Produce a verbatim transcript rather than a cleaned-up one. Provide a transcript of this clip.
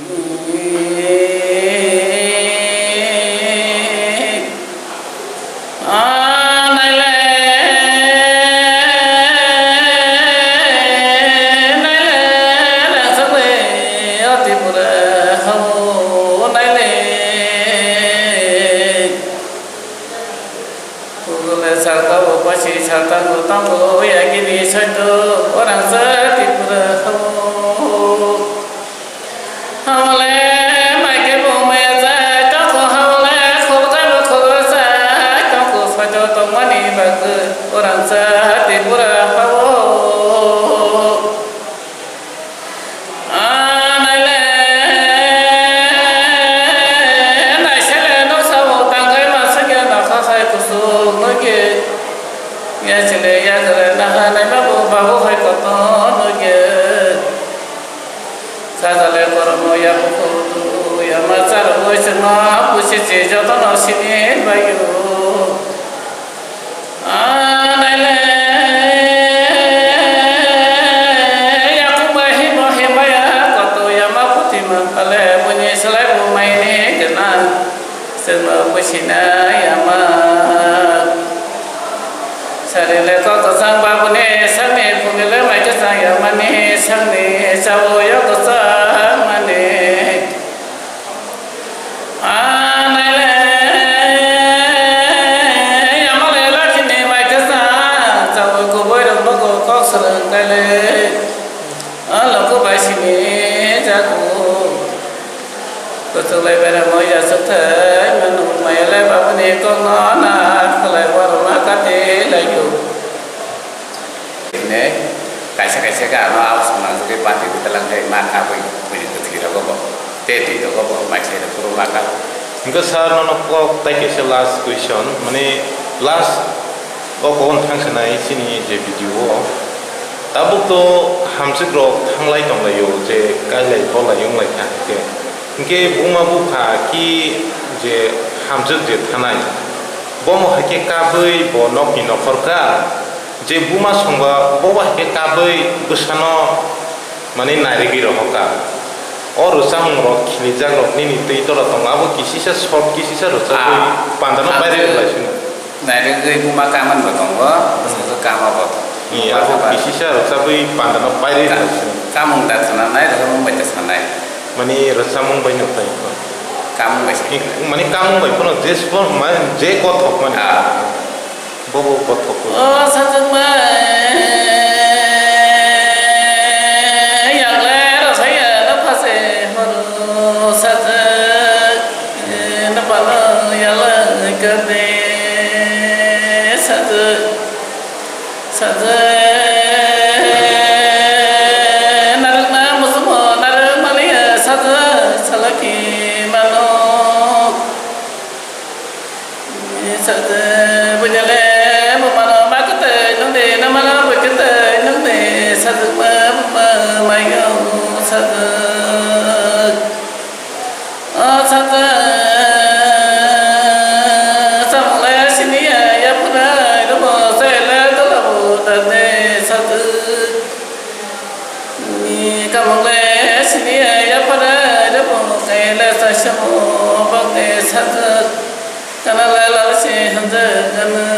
Ah, naile, naile, rangchakle, o Tripura hao, naile. Kugule salka bo pasi saltango tango yagini soito orangsa Tripura hao. Hamole maike bo maya jai tongko hamole khorjai bo khorjai tongko soito tongmani bagwi orangsa Tripura hao. Ah, naile, naisele noksa bo tangkai mansa khe nokha khai kusuk nokhe. Yachele yagra naha naima bo babu khai koto nokhe. Sajale koromo yabu kudu yama charo boisema pusi che jotono sini bayu. Ah, naile, yakung bai himo himaya koto yama puti mangkale, buni salai bo maini gana, sema busina yama. Sarile koto sang babuni sangni, pungile mai khe sang yamani sangni, chao yoko sang mani. Ah, naile, yamale lakhini mai khe sa, chawi kubui rok nogo kok swrwng kaile. Ah, loko bai sini jago. Kuchuk lai beramo yachuk thai, manu maya lai babuni kok no na khlai warma kati laio. Hine kaisa kaisa khe ano abo swnamjagwi bati bwtalang khai ma kabwi buini kwthwi rogo bo tei twi rogo bo mai se rw phuru ma kabwi. Hwnkhe sir, nono kok tai kaisa last question, mane last o kokno thang sanai chini je video o. Tabuk to hamswk rok thanglai tonglaio je kailai bolai wnglai kha hwnkhe. Hwnkhe buma bupha ki je hamswk je thanai, bomo hai khe kabwi bo nokni nokhor ka. Je buma songba bobo hai khe kabwi bwsano mane nairigwi rohor ka. O rwchapmung rok khilijak rok nini twi tora tongo, abo kisisa short kisisa rwchapwi Ah, pandano hamswk. Bairwi rwlai sino. Nairigwi buma kaman bo tongo, bwsajwk kama bo tongo. Ni Buma abo kabar. Kisisa rwchapwi pandano bairwi Ka-, rwlai sino. Kamung da thananai, rwchapmung bai ta sanai. Mani rwchapmung bai no tai. Kamung bai se. Ni, mani kamung bai phano je spo-, mani je kothok mani. Ah. Bobo kothok. O sajwkma, yakle rosaya no phase horo sajwk, no pano yakle kade sajwk, sajwk, narwkna musumo narwkmani sajwk salaki mano. Sajwk, bunyale, bumano ma kwtwi nung di, namano bui kwtwi nung di, sajwkma buma mayo sajwk. O sajwk, samung le siniya, yaphurai rwbo, sele dolabu dade sajwk. Ni kamung le siniya, yaphurai rwbo, kele sasamo bokde sajwk. Kana le lal si hanjwk gana.